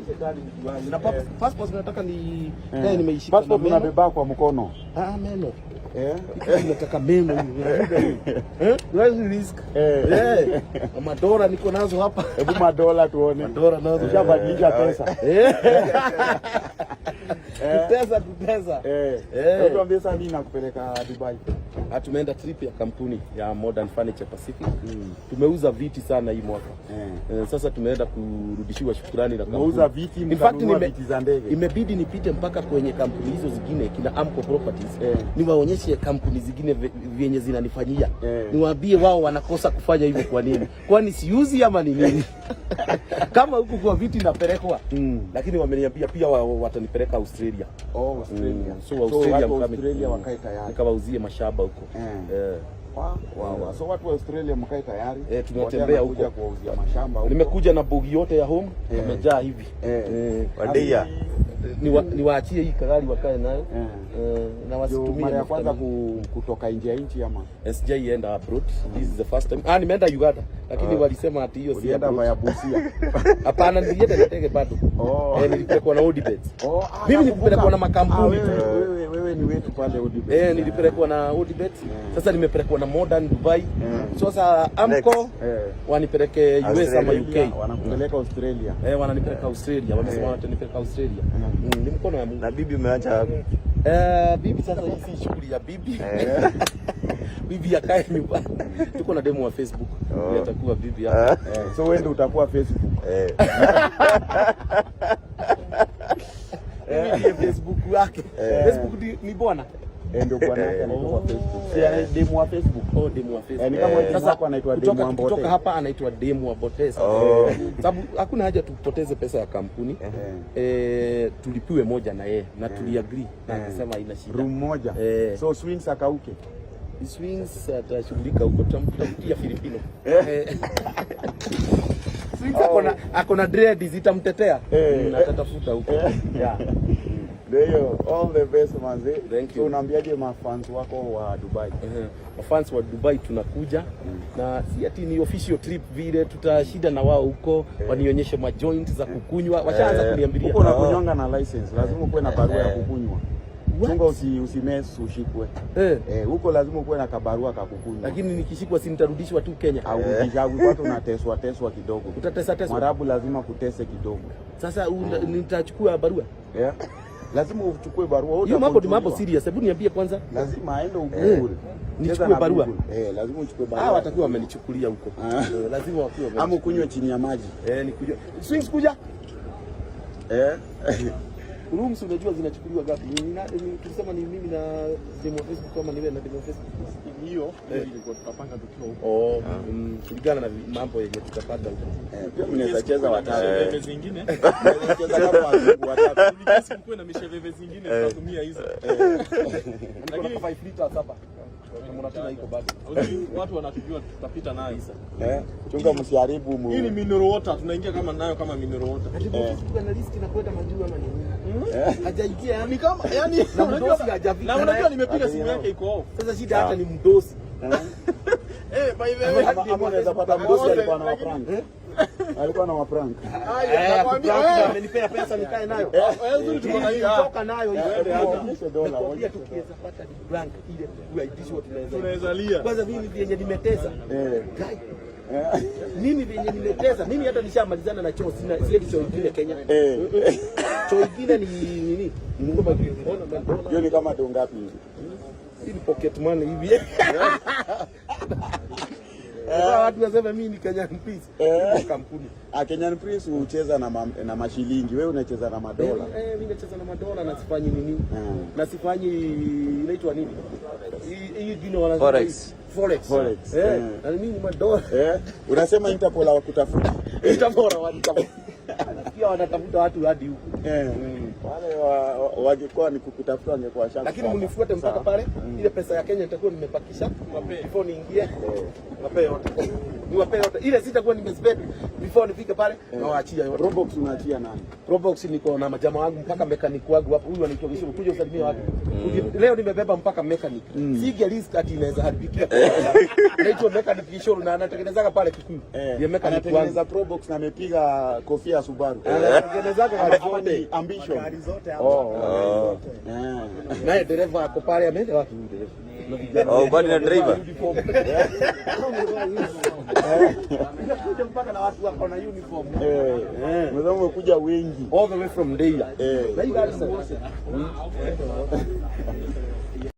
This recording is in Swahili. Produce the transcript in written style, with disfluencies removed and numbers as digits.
Shetani mtu. Na passport nataka ni eh, nimeishika na Passport meno. Unabeba kwa mkono. Ah, meno. Eh? Nataka meno hivi. Eh? Huwezi risk. Eh. Eh. Madora niko nazo hapa. Hebu madola tuone. Madora nazo. Ushabadilisha pesa. Eh. Kutesa kutesa. Eh. Eh. Hebu tuambie sasa nini nakupeleka Dubai? Ah, tumeenda trip ya kampuni ya Modern Furniture Pacific. Tumeuza viti sana hii mwaka. Eh, sasa tumeenda kurudishiwa shukurani na kampuni. Umeuza viti, In fact, mkanunua viti za ndege. Imebidi nipite mpaka kwenye kampuni hizo zingine kina Amco Properties, niwaonyeshe kampuni zingine vyenye zinanifanyia, niwaambie wao wanakosa kufanya hivyo kwa nini? Kwani siuzi ama ni nini? Kama huku kwa viti napelekwa, lakini wameniambia pia watanipeleka Australia. Oh, Australia. So Australia watu wa Australia wakae tayari. Nikawauzie mashamba huko. Eh. Wa. So watu wa Australia mkae tayari. Eh, tunatembea Wote anakuja huko. Kuwauzia mashamba huko. Nimekuja na bogi yote ya home, imejaa hivi. Eh. Wadia. Niwaachie hii kagari wakae nayo. Eh, na Ndio wasitumie mara ya mafuta kwanza mingi. Kutoka nje ya nchi ama? Sijaienda abroad. This is the first time. Ah, nimeenda Uganda lakini walisema ati hiyo si Ulienda abroad. via Busia. Hapana, nilienda na ndege bado. Oh. Eh, nilipelekwa na Odibet. Oh, ah, Mimi nakumbuka. nilipelekwa na makampuni Ah, tu. wewe ni wetu pale Odibet. Eh, nilipelekwa na Odibet. Sasa nimepelekwa na Modern Dubai. Sasa Amco Next. wanipeleke US ama Australia, UK. wanakupeleka Australia. Eh, wananipeleka Australia. Wamesema watanipeleka Australia. Ni mkono ya Mungu. Na bibi umeacha wapi? Eh, bibi sasa hii si shughuli ya bibi. Bibi akae nyumbani. Tuko na demu wa Facebook. Oh. Ndiye atakuwa bibi hapa. Eh, so wewe ndio utakuwa Facebook. Eh. Mimi ndiye Facebook wake. Facebook ni bwana. Eh, ndio bwana yake anaitwa kwa Facebook. Si demu wa Facebook. Oh, demu wa Facebook. Eh, ni kama demu Sasa wako anaitwa demu wa Mbote. kutoka hapa anaitwa demu wa Bote sasa. Oh. Sababu hakuna haja tupoteze pesa ya kampuni. Eh, tulipiwe moja na yeye na tuliagree na akasema ina shida. Room moja. Eh. So Swings akauke. Swings atashughulika huko, tutamtafutia Filipino. Eh. Swings akona dread zitamtetea. Eh. Atatafuta huko. Yeah. Ndio hiyo, all the best, manze. Thank So you. unaambiaje mafans wako wa Dubai? Mafans wa Dubai, tunakuja na si ati ni official trip vile, tutashida na wao huko, wanionyeshe majoint za kukunywa, washaanza kuniambilia. Huko unakunywanga na license, lazima ukuwe na barua ya kukunywa. What? Chunga usimess ushikwe. Eh, Eh, huko lazima ukuwe na kabarua ka kukunywa. Lakini nikishikwa si nitarudishwa tu Kenya? Au kwanza unateswa teswa kidogo. Utatesa teswa. Mwarabu lazima kutese kidogo. Sasa nitachukua barua. Yeah. Lazima uchukue barua. Hiyo mambo ni mambo Utacontroliwa. serious. Hebu niambie kwanza. Lazima aende Google. Nichukue Cheza na barua? Google. Eh, lazima uchukue barua. Ah, watakuwa wamenichukulia huko. Ah. Eh, lazima wakiwa Ama ukunywe chini ya maji. Eh, nikunywe. Swings kuja. Eh. Rooms unajua zinachukuliwa gapi? Tulisema ni mimi na demu wa Facebook kama niwe na demu wa Facebook. Hiyo ilikuwa tutapanga tukiwa huko. Oh, kulingana na mambo yenye tutapata huko. Eh, pia mnaweza cheza watatu. Misheveve zingine. Mnaweza cheza kama wazungu watatu. In case kukuwe na misheveve zingine tutatumia hizo. Niko na 5 liter saba. Mnatina iko bado. Hujui, watu wanatujua, tutapita nayo. Eh, chunga msiharibu Hii ni mineral water, tunaingia kama nayo kama mineral water. Ati Facebook ana risk na kwenda majuu ama nini? Hajaingia yani. Ni kama yani Na unajua mdosi hajafika na unajua naye. nimepiga simu yake iko off. Sasa shida hata ni mdosi. Eh, by the way. Ama unaweza pata mdosi alikuwa na waprank. Alikuwa na waprank. Haya, nakwambia Eh, eh. amenipea pesa nikae nayo. Eh, uzuri tuko na hii. Toka nayo hiyo. Waonyeshe dola, Nakwambia waonyeshe. tukiweza pata ni blank ile kuaitishwa tunaweza. Tunaweza lia. Kwanza mimi vyenye nimetesa. Eh. Guy. Mimi vyenye nimetesa, mimi hata nishamalizana na choo, sina siendi choo ingine Kenya. Eh. Choo ingine ni nini? Ona madola. Hiyo ni kama do ngapi hivi? Hii ni pocket money hivi. Sasa watu waseme mimi ni Kenyan Prince. Eh. Ni kampuni. Ah, Kenyan Prince hucheza na mashilingi, wewe unacheza na madola. Eh, mimi nacheza na madola na sifanyi nini? Na sifanyi, inaitwa nini? Hii jina wana Forex. Forex. Forex, Eh, eh. na mimi ni madola. Eh, unasema Interpol hawakutafuta. Interpol wanitafuta. Nasikia wanatafuta watu hadi huku. Eh. Wale wangekuwa ni kukutafuta wangekuwa washa. Lakini mnifuate mpaka pale, ile pesa ya Kenya nitakuwa nimepakisha before niingie. Wape yote. Niwape yote. Ile sitakuwa nimespend before nifike pale, nawaachia yote. Probox unaachia nani? Probox niko na majamaa wangu, mpaka mechanic wangu hapo, huyu anaitwa Gishu, kuja usalimie watu. Leo nimebeba mpaka mechanic. Sige risk ati inaweza haribikia. Anaitwa mechanic Gishu na anatengenezaga pale Kikuyu. Ndiye mechanic wangu. Anatengeneza Probox na amepiga kofia ya Subaru. Anatengenezaga gari Ama zote. ni Ambition. Oh. Naye dereva ako pale, ameenda wapi huyu dereva? Na vijana. Oh, kwani na driver? Uniform. Inakuja mpaka na watu wako na uniform. Eh. Mwenzangu, umekuja wengi. All the way from Deira. Eh. Na hii gari muoshe.